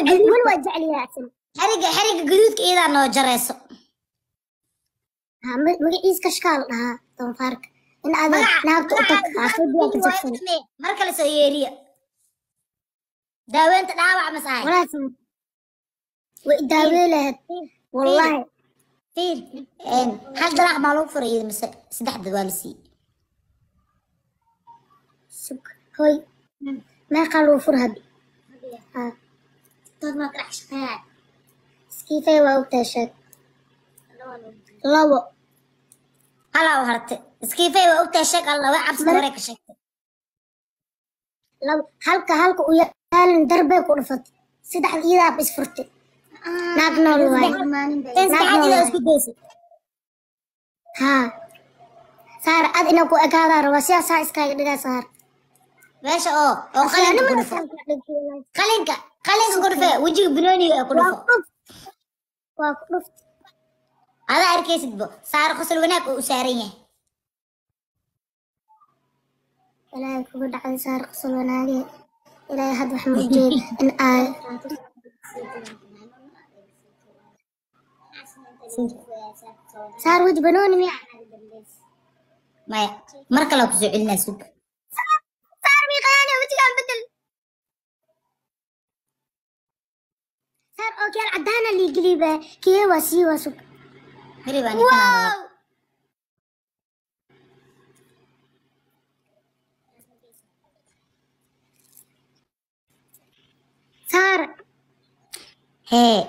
Weli waa jecel yahay asan. Xariga guduudka iyadaa noo jarayso. Ha, magaciis kashkaa la dhahaa doonfaarka in aad naagta u tag xaafidiyaa ka jabsan. Mar kale soo yeeriya daaweynta dhaawac mas ahay. Walaa saar way daawee lahayd wallahi. Fiir, hal dalaaq maa lagu furay iyada mise saddexda waa la siiyey? Sug hoy, meeqaa lagu fur habi? Ha. Dood maa ka dhex shaqeeyaa. Iskiifay waa ogtahay, sheeg labo. Halaa u hartay iskiifay waa ogtahay, sheeg alla way cabsata hore ka sheegtay. Labo halka u yaalin darbay ku dhufatay, saddexda iyadaaba isfurtay, naag nool waaye. Tan saddexaad iyadaa isku daysay. Haa saar, ad inaa ku ekaadaa rabaa, sidaasaa iskaaga dhigaa saar. Meesha oo qalinka ku dhufo, qalinka ku dhufe, wejiga binooniga ee ku dhufo. Waa ku dhuft. Adaa arkaysid bo saar qosol wanaag oo u saaran yahay. Ilaahay kugu dhacday saar qosol wanaage, ilaahay had wax ma ujeed in ay saar weji banooni miya? Maya, mar kale kusoo celinaa, sug. Saar miiqayaani wejigaan bedel saar oo keel cadaana liigeliba kee waa sii waa sug. Hilib aan ikanaa rabaa. Saar. Hee.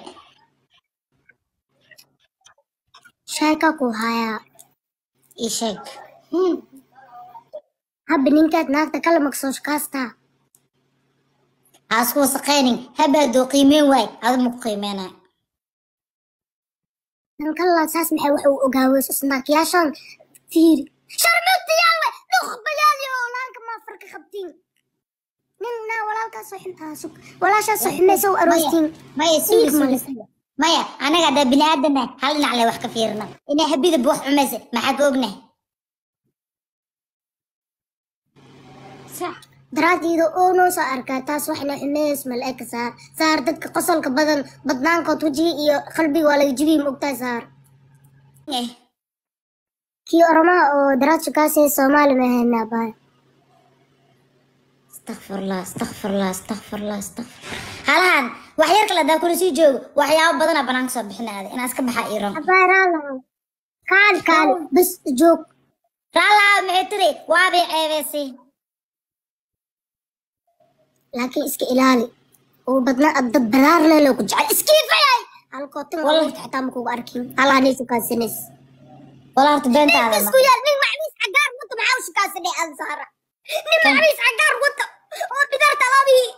Sheeka ku hayaa. Ii sheeg. Habbi ninkaad naagta kala magsoo shakaastaa. Ha isku wasaqaynin, habaadoo qiimeyn waay, adu ma ku qiimeynaya. Tan kala saas maxay wax uu ogaaweyso isnaakyaashan fiiri sharmutiyaal dhuqbayaal laanka maa farka qabtiin nin naa walaalkaasoo xun sug walaashaasoo xumaysa u aroostiin. Maya, sugi. Dhiig male. Sugi, maya, anaga haddaa bini aadana hal dhinac le wax ka fiirina inay habida wax xumaysa maxaa ka ognahay? Daraaddiida oo noo soo arkaa taas waxna xumeys mal eka saar saar dadka qosolka badan badnaankood wejiga iyo qalbiga waa laga jibiyi, ma ogtahay saar? Eh. Kii oromaha oo daraad shukaasay soomaali ma ahaynaa baay. Astakfirullah, astakfirullah, astakfirullah, astakfirullah. Halahan wax yar kale haddaa kula sii joogo waxyaabo badanaa banaanka soo bixinaada inaan iska baxa iiron. Abaa raalaha kaali kaali bas joog. Raalaa maxay tiri? Waabay ceebeysay. Laakiin iska ilaali oo badna ad dad baraar leh loo ku jecel iskiifayay halkoo tin Wallahi. Xitaa ma kugu arkin halahanay shukaasanays. Walaa horta beentaada isku yaal nin macmiis cagaar wato maxaa u shukaasanay aan saara nin macmiis cagaar wato oo bidaarta alaabihii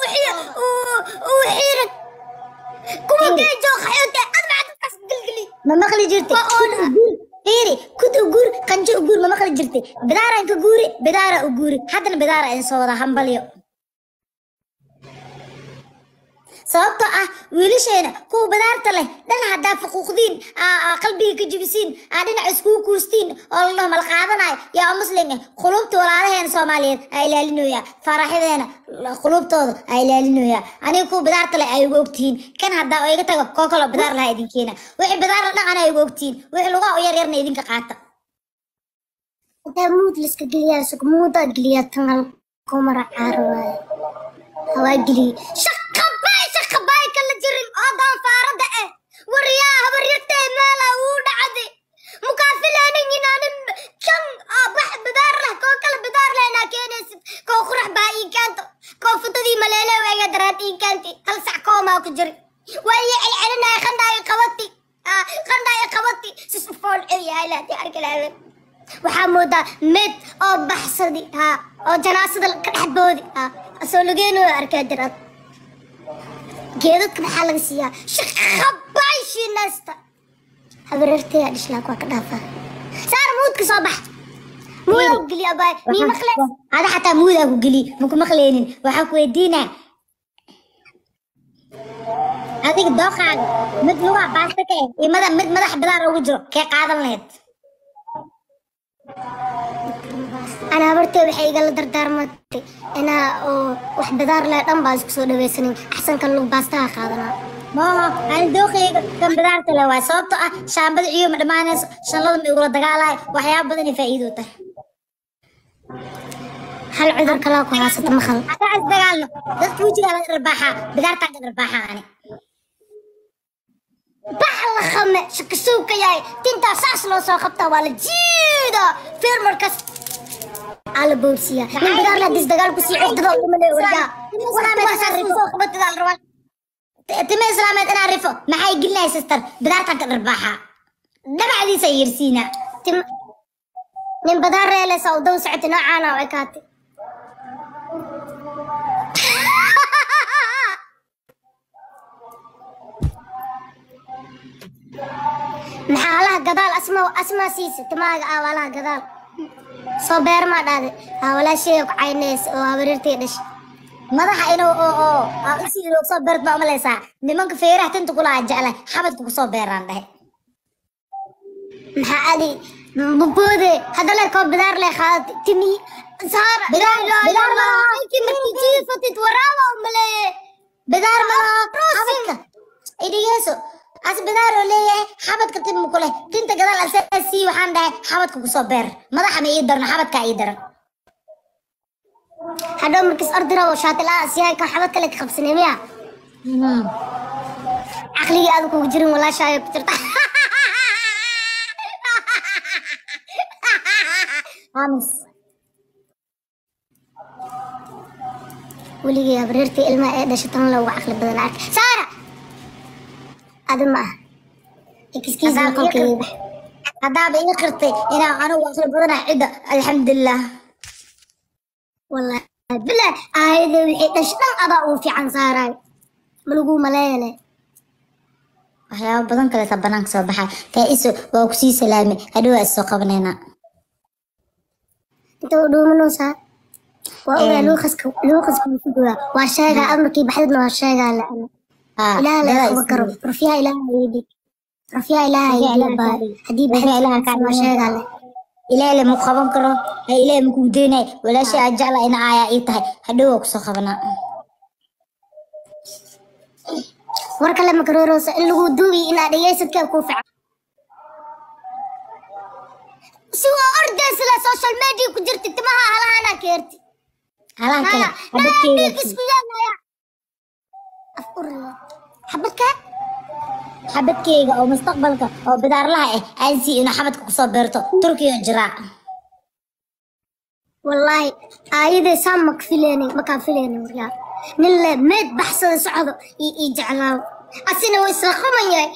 u xiiran kuwa geejo qaxoota ad maxaa dadkaas gelgeli? Ma maqli jirtay? Waa kud u guur, fiiri, kud u guur, qanjo u guur, ma maqli jirtay? Bidaaraan ka guuri, bidaara u guuri, haddana bidaara idin soo wada hambalyo, sababtoo ah wiilasheena kuwa bidaarta leh dhan haddaa faquuqdiin aa qalbiga ka jebisiin aa dhinac iskugu kuustiin oo la dhaho mala qaadanayo yaa muslim eh, qulubta walaalaheena soomaaliyeed aa ilaalinoyaa, faraxyadeena qulubtooda aa ilaalinoyaa. Aniga kuwa bidaarta leh ay ugu ogtihiin kan haddaa oo iga tago koo kaloo bidaar laha idin keena, wixii bidaar la dhan anaa igu ogtihiin, wixii lugaha u yar yarna idinka qaata. Hadaa muud liska geliyaa sug muudaad geliyaa tan halkoo mara caaro waaye hawaa geliye shaqabaay shaqabaay kala jirin oo doonfaarada eh waryaa habaryartee meela uu dhacday mukaafilanin inaanin kan oo bax bidaar leh koo kale bidaar leh inaa keenaysid koo qurax baa ii keento koo futadii maleele weega daraad ii keenti hal sac koomaa ku jiri waa ii celcelinaya qandhaa ii qabati qandhaa ii qabati sis u fool celiyahay lahatii arki lahayd waxaa moodaa mid oo baxsadi ha oo janaasada ka dhex boodi ha asoo lugeenoo arkaa jiraad geedadka maxaa laga siiyaa shaqabaay shiinaysta habareertaya dhishlaak waa ka dhaafaa saar muudka soo bax muudaa ku geliya abaay mii maqle. Ada xataa muudaa ku geliy maku maqleynin, waxaa ku weydiinaa adiga dooqaaga mid lugaha baasta ka eh iyo mid madax bidaar ugu jiro kee qaadan lahayd? Ana habartay waxay igala dardaarmatay inaa oo wax bidaar leh dhan baa isku soo dhawaysanin, axsankan lug baastaha qaadanaa. Maaha, ani dooqeyga kan bidaarta leh waay, sababtoo ah shaambada ciyo ma dhammaanayso, shanlada ma igula dagaalayo, waxyaaba badan ay faa'iido u tahay. Hal cudur kalaa ku haysata maqal. Haddaan is dagaalno, dadka wejigaa laga dharbaaxaa, bidaartaan ka dharbaaxaa ani. Bax la khame shakasuuka yahay, tintaa saas loo soo qabtaa, waa la jiidaa feermarkaas aa la boobsiyaa. Nin bidaar leh hadis dagaal kusii cuqdada u dhimanaya waryaa. Soo qabatidaa la rabaa. Timo islaameed inaan rifo maxay gelinaya? Sister, bidaartaan ka dharbaaxaa, dhabacdiisa yersiina. Nin bidaar reeleysa u daba socotay noocaana u ekaatay. Maxaa halaha gadaal asma asmaa siisa timaaga aawalaha gadaal soo beermaa dhahday haa, walaasheega ku caynaysa oo habaryartay dhashay. Madaxa inuu oo aa usii inuu soo beert baa umalaysaa. Nimanka feeraha tinta kulaha jeclay, xabadka kusoo beeraan dhahay. Maxaa adi buboode hadda le koo bidaar le qaadatay timi saara. Bidaar malaha. Ninkii markii jiifatid waraaba u maleeye. Bidaar malaha, xabadka idhigeeso as bidaar oo leeyahay, xabadka tin muku leh, tinta gadaal asaa sii. Waxaan dhahay xabadka kusoo beer, madaxa ma ii darno, xabadkaa ii daran. Hadhow markiis ordi rabo shaati la'aan siyaay kan xabad kale ka qabsanay miya? Caqligii aad kugu jirin walaashaayo ku jirta. Aamus. Weligay habaryartii ilmaha ee dhashay tan loogu caqli badan arka saara adi ma aha. Excuse me, qolkayga bax. Haddaaba ii qirtay inaan anigu aqli badanahay cidda, alxamdulilah. Wallahi bilah, aayadee wixii dhashay dhan adaa uu fiican saaraay, ma lagu maleeyale. Waxyaaba badan kaleeta banaanka soo baxa. Faa-iso waa kusii salaamay, hadhow waa issoo qabanaynaa. Inta uu dhuumanaysaa waa ogaa luuqaska, luuqaska wuu ku duwaa, waa sheegaa amarkii baxdadna waa sheegaa la-ana. Haa. Ilaah la qaban karo rufyaha, ilaaha ii dhig rufyaha, ilaaha ii dhig baa haddii Rufyaha baxdad Ilaaha kaa waa sheegaa le. Ilaahay lama qaban karo, ha ilaahay ma kugu daynay. Walaashay aad jecla ina aayaa ii tahay, hadhow waa kusoo qabanaa. War kale ma karooroosa in lagu duubi inaa dhegeysadkaa kuu fiican si waa ordaysa la social media ku jirta timaha halahanaa keerti. Halaha kale xabadkeyga dhiig isku yeelaya af urle xabadka. Xabadkeyga oo mustaqbalka oo bidaarlaha ah aan sii inuu xabadka kusoo beerto Turkiga jiraa. Wallaahi aayadee saan maka fileynin, makaa fileynin waryaa. Nin le meed baxsada socdo ii ii jeclaaw asina wuu isla qaban yahay.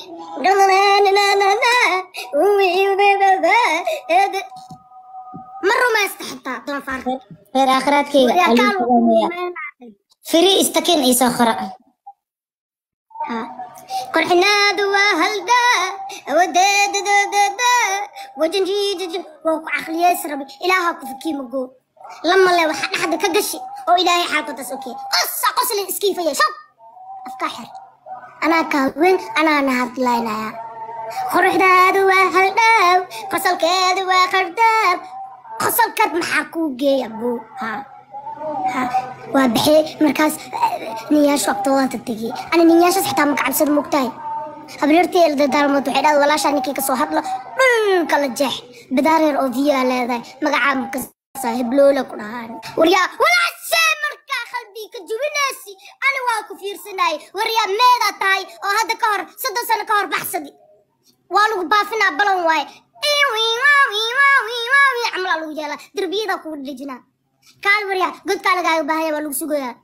Ma rumaysta xitaa doofaarka. Reer aakhiraadkeyga waryaa aluu kaal salaamaya. Firi istakin iisoo qora. Qorxinaadu waa haldaa awadeedadadada wajanjiijij waa ku caqliyeys rabi ilaaha ku fikii mago lama le waxa dhexda ka gashi oo ilaahay xaalkotaas okey qosa qoslin iskiifaya shab afkaa xir, anaa kaa weyn, anaana hadlaynaya. Quruxdaadu waa haldhaaw, qosolkeedu waa qardhaab, qosolkaad maxaa kuu geeya buu haa ha waa baxee markaas ninyaashu agtooda tegey. Ani ninyaashaas xitaa ma kacabsada mogtahay. Habaryartii la dardaalmood waxay dhahday walaashaa ninkii kasoo hadlo dhulka la jeex, bidaareer oo viyaa leedahay magacaa makasa hebloola ku dhahaan. Waryaa walaashee markaa qalbiga ka jubinaysi ani waa ku fiirsanayay. Waryaa meedaa tahay oo hadda ka hor 30 sano ka hor baxsadi waa lagu baafinaa balan waaye, camal aa lagu yeelaa derbiyada kugu dhejinaa kaal. Waryaa godkaa lagaaga baahanya waa lagu sugayaa.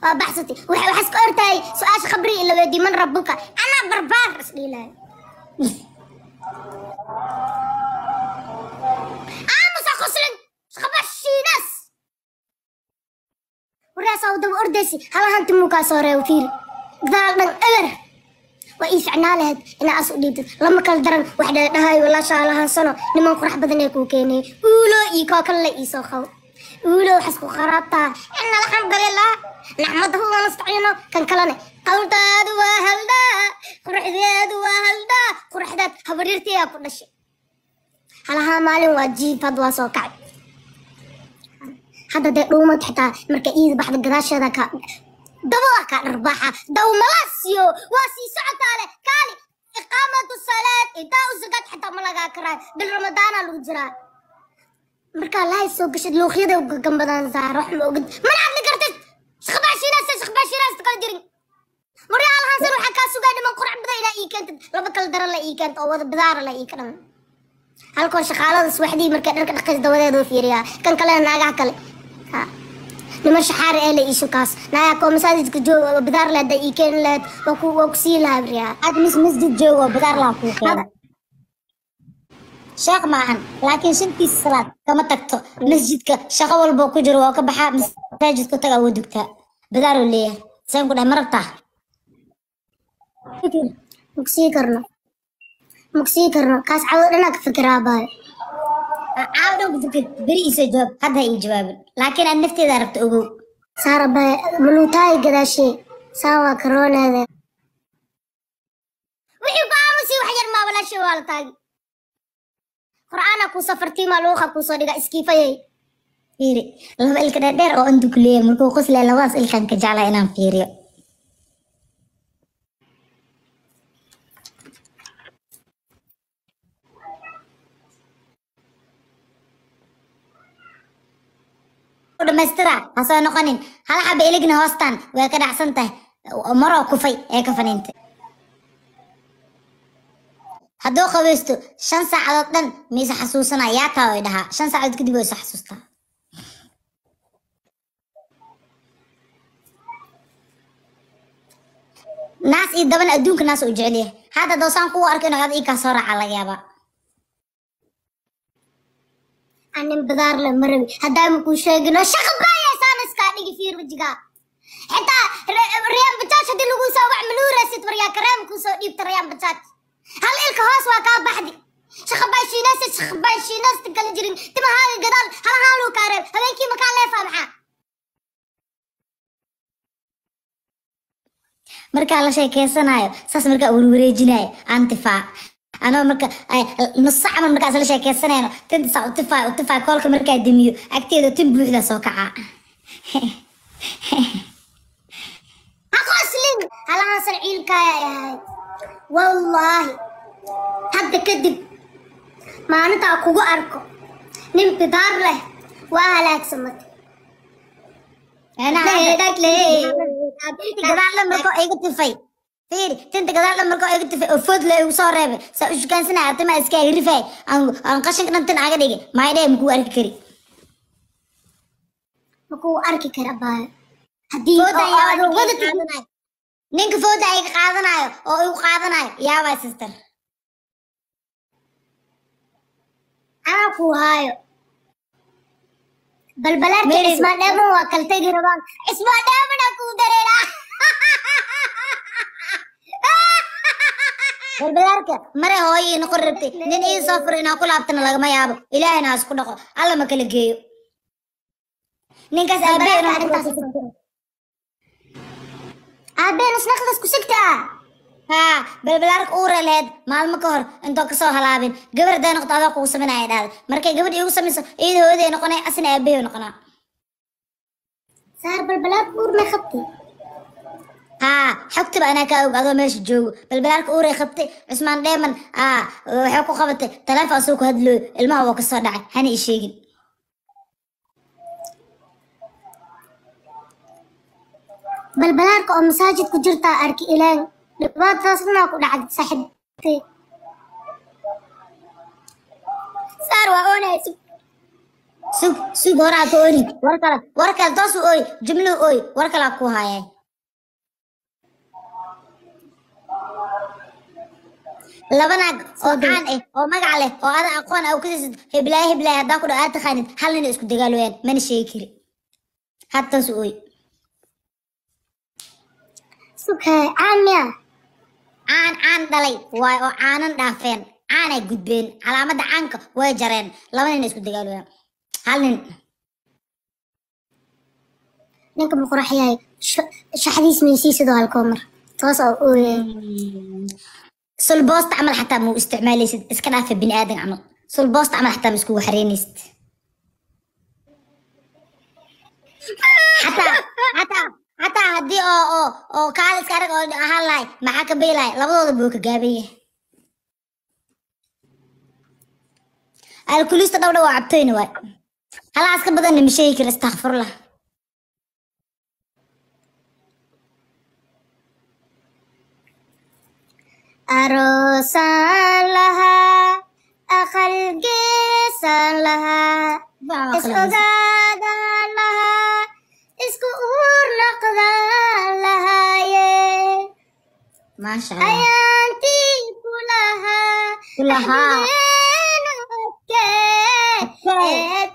Waa baxsatay waxa waxaa iska ortahay su-aasha khabriga in la weydiiyo man rabbuka anaa barbaar isdhiilaayo. Aamusa qoslin qabashiinas warkaasaa daba ordaysi halahan timuukaa soo reebo fiiri gadaal dhan eber. Waa ii ficnaa lahayd inaa as u dhiibtid lama kala daran wax dhahayo walaasha halahan sano niman qurax badan ee kuu keenay uulo iyo koo kale la iisoo qabo uulo waxaas ku qaraabtaa ina alxamdulilah naxmadahu wanastaciino kan kalene qawltaadu waa haldhaa, quruxdeedu waa haldhaa, quruxdaad habaryarteeyaa ku dhashay halahaa maalin waa jiif had waa soo kacay. Hadda dee dhuumad xitaa marka iida baxda gadaasheeda ka dabada ka dharbaaxa dawmalasiyo waa sii socotaa leh kaali iqaamatu salaad itaa u zakaad xitaa ma lagaa karaa bil ramadaana lagu jiraa. Markaa lahay soo gashad luuqyada gambadaan saar wax ma ogid mana hadli kartid shaqbaashiinaas shaqbaashiinaas kala jirin maryaa alhansan waxaa kaa sugaa niman qurux badan inaa ii keentid laba kala daran la ii keento oo wada bidaara la ii ka dhan halkoo shaqaalada subaxdii markay dharka dhaqays dabadeeda u fiiriyaa kan kalena naagaha kale ha niman shaxaari ee la iisho kaas naagaa koo masaajidka jooga oo bidaar leh haddaa ii keeni lahayd waa ku sii lahaa briyaa Aad mis masjid joogo oo bidaar laha kuu keeno. Sheekh maahan, laakiin shantiisa salaad kama tagto. Masjidka shaqo walba ku jiro waa ka baxaa, masaajidku tagaa wuu dugtaa. Bidaar uu leeyahay. Saan ku dhahay ma rabtaa? Makusii karno makusii karno kaas cawo dhanaa ka fikiraa baayo. Caawa dhan ku fikir, beri iisoo jawaab, hadda ha ii jawaabin. Laakiin aad nafteeda rabto ogow. Saara baayo maluutaay gadaashee saan waa karooneeda wixii ku aamusii wax yar maa walaashay waa la taagi qur'aana kuu safartiimaa luuqa kuu soo dhiga iskiifayay. Fiiri, laba ilka dheer oo intu ku leeyahay markuu qoslaya labadaas ilkaan ka jeclaa inaan fiiriyo. Dhamaystira ha soo noqonin hal xaba iligna hoostaan way ka dhacsan tahay maroo kufay ee ka faniintay. Hadduu qabaysto 5 saacadood dhan miise xasuusanaa yaa taa way dhahaa 5 saacadood kadib way isu xasuustaa. Naas iyo dabana adduunka naas u jecel yahay. Hadda doosaan kugu arko inuu hada ii kaa soo raacaa laga yaabaa. Anin bidaar le ma rabi haddaama kuu sheegino shaqa baaya saan iskaa dhigi fiir wejigaa xitaa riyaan bajaaj haddii lagu soo wac manuuraysid waryaa kareem kuu soo dhiibta riyaan bajaaj hal ilka hoos waa kaa baxdi shaqabaashiinaysa shaqabaashiinaysta kala jirin timahaaga gadaal hal haaluu kaa reeb habeenkii makaa leefaa maxaa. Markaa la sheekeysanayo saas markaa warwareejinayo aan tifaa anoo marka nus saac camal markaas la sheekeysanayno tinta saa u tifaayo u tifaayo koolka markaa demiyo agteeda tin buuxda soo kacaa. Ha qoslin halahansan ciilkaaya ahayd wallaahi hadda kadib maalintaa kugu arko nin bidaar leh waa halaagsamatay. Tinta gadaal dhan markoo iga tifay fiiri tinta gadaal dhan markoo iga tifay oo food la igu soo reebay saa u shukaansanaya timaa iska rifay aan qashinka dhan tin aga dhigay maydhee makuu arki kari. Makuu arki kara baayo haddii Fooda oo ayaa aad ninka wada iga qaadanayo ninka fooda iga qaadanayo oo igu qaadanayo yaabaa sister. Anaa kuu haayo balbalaarka Mary Cismaan Dheeman waa kala tegi rabaan Cismaan Dheemanaa kuu dareeraa. Balbalaarka mare hooyo ii noqon rabtay nin ii soo furo inaan ku laabtana lagama yaabo ilaahina ha isku dhaqo alla ma kala geeyo ninkaas aabbe Balbalaarka inaan ku arrintaas laabto. Aabeen isnaqdas ku sigtaa. Haa balbalaarka uura lahayd maalmo ka hor intoo kasoo halaabin gabar hadday noqoto adaa kugu saminaya dhahda markay gabadh iigu samayso iyada hooyaday noqonay asna aabbahay noqonaa. Saar balbalaarka uur may qabtay. Haa xogtaba anaa kaa og adoo meesha joogo balbalaarka uuray qabtay Cusmaan Dheeman aa waxay ku qabatay taleefon asoo ku hadlooyo ilmaha waa kasoo dhacay hana ii sheegin. Balbalaarka oo masaajid ku jirtaa arki ilaan dhibaatadaas dhanaa ku dhacday saaxiibtay saar waa oonaysa. Sug sug horaa ka oonin war kale war kale toosu ooy jumluhu ooy war kalaa ku haayay laba naag oo caan ah oo magac leh oo ada aqoon ah u kasaysid heblaayo heblaayo haddaa ku dhaw aad taqaanid hal nin isku dagaalooyaan mana sheegi kari had toosu ooy. Sughay caan miya? Caan caan dhalay waay oo caanan dhaafeen caanay gudbeen calaamadda caanka way jareen laba nin isku dagaalooyaan hal nin. Ninka ma qurax yahay shaxdiis maysii sidoo halkoo mar toos oo ooyay. Sulboosta camal xataa muu isticmaalaysid iska dhaafa bini aadan camal sulboosta camal xataa ma iskugu xareynaysid. Haddii oo kaaliska arag oo ahaan lahay, maxaa ka beelahay? Labadooda buu ka gaaban yahay. Alkulista dhow dhow waa cabtoyna waay. Halaas ka badanna ma sheegi kara, astakfirullah. Aroosaan lahaa, aqal geesaan lahaa, is ogaadaan lahaa, isku uur noqdaan lahaaye. Maasha Allah. Ayaantii kulahaa. Kulahaa. Axdigeenu adkee. Adkee. Eed.